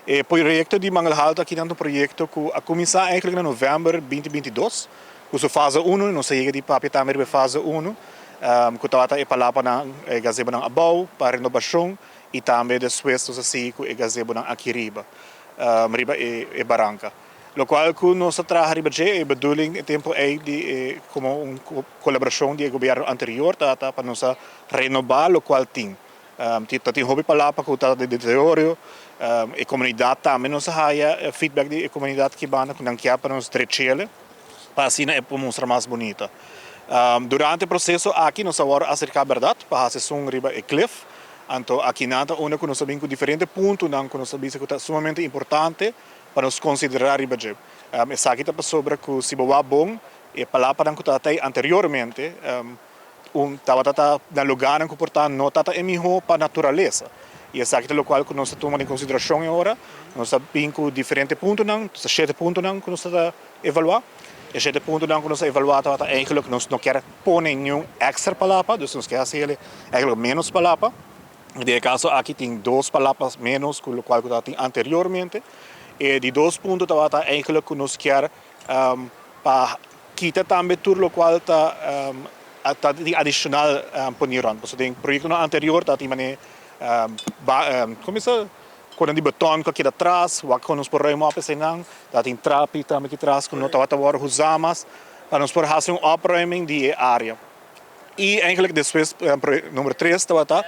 E proyecto di Mangel Halto aki ta un proyecto cu a cuminsa eigenlijk na november 2022, cu su fase 1. Nos a yega di papia tambe riba fase 1, cu tabata e palapanan, e gazebonan abou pa renovacion y tambe despues nos a sigui cu e gazebonan aki riba, riba e baranca. Locual cu nos a traha riba dje, e bedoeling e tempo ey di e, como un colaboracion di e gobierno anterior ta pa nos a renoba locual tin. Ta tin hopi palapa cu ta di deterioro, e comunidad tambe, nos a haya feedback di e comunidad cu banda cu nan kier pa nos drech'ele, pa asina e por mustra mas bunita. Durante e proceso aki nos a wordo acerca, berdad, pa haci un riba e cliff. Anto aki nan ta unda cu nos a bin cu diferente puntonan cu nos a bisa cu ta sumamente importante pa nos considera riba dje. Esaki ta pasobra cu si bo wak bon, e palapanan cu tabata anteriormente, un tabata ta na lugarnan cu por ta no tata e miho pa naturalesa. Y esaki ta locual cu nos ta tuma den consideracion awor. Nos ta bin cu diferente puntonan, ta shete puntonan cu nos ta evalua. E shete puntonan cu nos ta evalua tabata eigenlijk nos no kier pone ningun extra palapa, dus nos kier haci eigenlijk menos palapa. Den e caso aki tin dos palapa menos cu locual cu tabatin anteriormente. E di dos punto tabata eigenlijk cu nos kier pa kita tambe tur locual ta di adicional poni rond. Pasobra den proyectonan anterior tabatin mane ba, con bisa, con di beton cu keda atras, wak cu nos por ruim op eseinan, tabatin trapi tambe aki atras cu no tabata wordo usa mas, pa nos por haci un opruiming di e area. Y eigenlijk despues number 3 tabata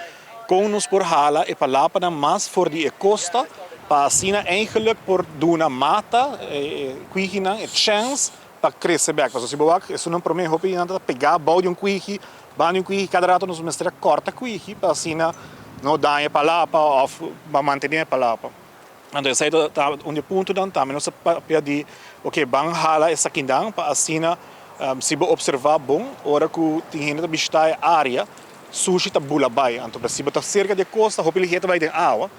con nos por hala e palapanan mas for di e costa, pa asina eigenlijk por duna mata, kwihinan e chance pa crece bek. Pasobra si bo wak, esunnan prome hopi nan ta pega bou di un kwihi, banda di un kwihi, cada rato nos mester corta kwihi pa asina no daña palapa of pa mantene palapa. Anto esey ta un di e puntonan. Tambe nos a papia di, ok, ban hala esakinan pa asina, si bo observa bon, ora cu tin hende ta bishita e area, sushi ta bula bay. Anto si bo ta cerca di e costa, hopi lihe ta bay den awa.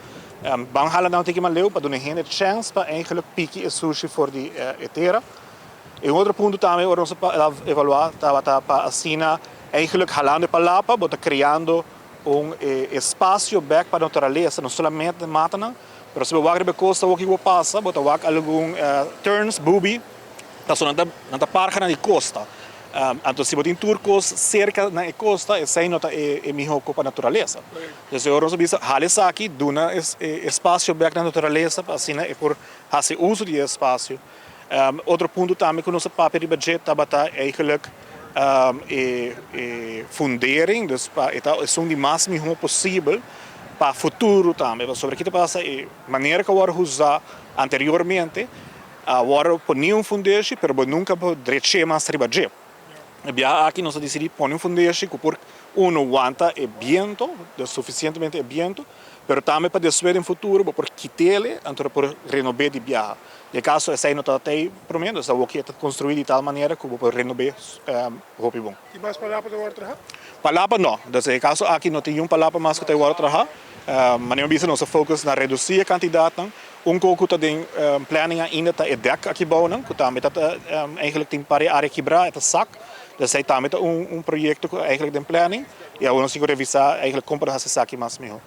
Ban hala nan tiki mas leu pa duna hende chance pa eigenlijk piki e sushi for di e tera. E otro punto tambe ora nos a evalua tabata pa asina eigenlijk halando e palapa, bo ta creando un espacio bek pa naturalesa, no solamente matanan, pero si bo wak riba e costa awor kico pasa, bo ta wak algun terns, bubi, pasobra nan ta parha na di costa. Anto si bo tin tur cos cerca na e costa, esey no ta e miho pa naturalesa. Dus ora nos a bisa hala esaki, duna e espacio bek na naturalesa pa asina e por haci uso di e espacio. Otro punto tambe cu nos a papia riba dje tabata eigenlijk e fundering, dus pa e ta esun di mas miho posibel pa futuro tambe. Pasobra kico ta pasa, e manera cu a wordo usa anteriormente, a wordo poni un fundeshi, pero bo nunca por dreche mas riba dje. E biaha aki nos a dicidi pone un fundeshi cu por uno wanta e biento, dus suficientemente e biento, pero tambe pa despues den futuro bo por kit'ele, anto por renobe di biaha. Den caso esey no ta tey prome, dus awor ta construi di tal manera cu bo por renobe hopi bon. Y mas palapa ta wordo traha? Palapa no, dus den caso aki no tin ningun palapa mas cu ta wordo traha. Manera mi bisa, nos a focus na reduci e cantidadnan. Un cos cu ta den planning ainda ta e dek aki bounan, cu tambe ta eigenlijk tin par di area kibra, e ta sak. Dus esey tambe ta un proyecto cu eigenlijk den planning y awor nos tin cu revisa eigenlijk con por haci esaki mas miho.